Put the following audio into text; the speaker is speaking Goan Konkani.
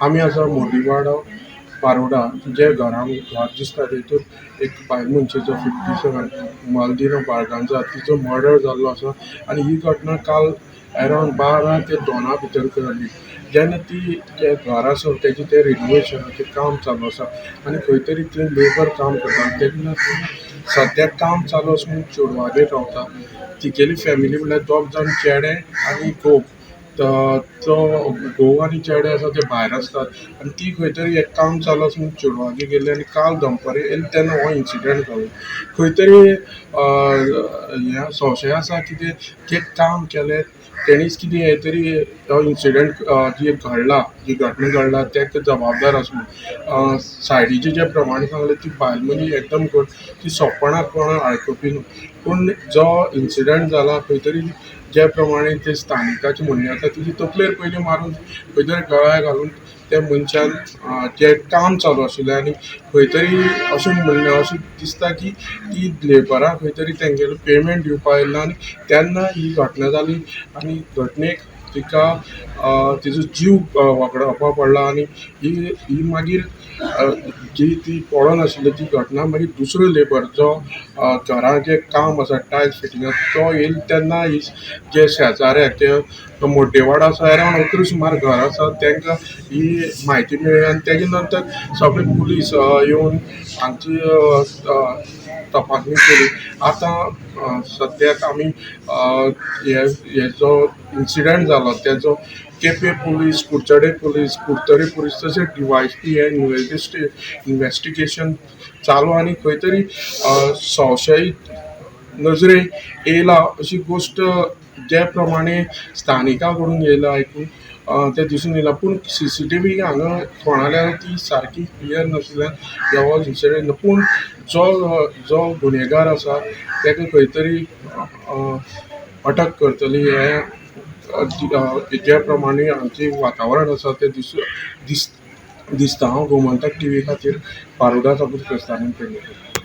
आमी आसा मोडीवाडो पारोडा जे घरान घर दिसता तेतून एक बायल मनशेचो 57 मालदिनो बार्गांजा तिचो मर्डर जाल्लो आसा. आनी ही घटना काल अरावंड 12 ते 2 भितर घडली. जेन्ना ती जे घर आसा तेजें तें रिनोवेशनाचें काम चालू आसा आनी खंय तरी थंय लेबर काम करता तेन्ना सद्याक काम चालू आसा म्हणून चेडवागेर रावता. तिगेली फॅमिली म्हणल्यार 2 जाण चेडे आनी घोव. तो घोव आनी चेडे आसा ते भायर आसतात आनी ती खंय तरी एक काम चालू आसा म्हणून चेडवागेर गेल्ली आनी काल दनपारे येयली तेन्ना हो इन्सिडंट जालो. खंय तरी हें संशय आसा की ते काम केलें तेणीच कितें हें तरी हो इन्सिडंट जी घडला जी घटना घडला ताका जबाबदार आसा. सायडीचे जे प्रमाणे सांगलें ती बायल मनीस एकदम ती सोंपपणाक कोणाक आयकुपी न्हू, पूण जो इन्सिडंट जाला खंय तरी ज्या प्रमाणे ते स्थानिकाचें म्हणणें आसा तिची तकलेर पयलीं मारून खंय तरी गळ्या घालून त्या मनशान जें काम चालू आशिल्लें आनी खंय तरी अशें म्हणणें अशें दिसता की ती लेबरां खंय तरी तेंगेलो पेमेंट दिवपा आयिल्लो आनी तेन्ना ही घटना जाली आनी घटनेक तिका तिजो जीव वगडावपा पडला. आनी ही मागीर जी ती पडोन आशिल्ली ती घटना मागीर दुसरो लेबर जो घरां जें काम आसा टायल्स फिटिंगाक तो येयल तेन्ना ही जे शेजाऱ्याक जे मोड्डेवाडो आसा अरावंड 11 सुमार घर आसा तांकां ही म्हायती मेळ्ळी आनी तेजे नंतर सगळे पुलीस येवन हांगची तपासणी केली. आतां सद्याक आमी हे जो इन्सिडंट जालो तेजो Quepem police, Curchorem police, Curtorim police तशेंच DYSP हे इन्वेस्टिगेशन चालू आनी खंय तरी संशयीत नजरे येयला अशी गोश्ट ज्या प्रमाणे स्थानिकां कडून येयला आयकून तें दिसून येयला. पूण CCTV हांगा कोणाल्या ती सारकी क्लियर नाशिल्ल्यान हो इन्सिडंट. पूण जो जो गुन्हेगार आसा ताका खंय तरी अटक करतली हें ज्या प्रमाणे हांगचें वातावरण आसा तें दिसता. हांव गोमंतक TV खातीर पारोडा साकून प्रस्तावन पेडणेकर.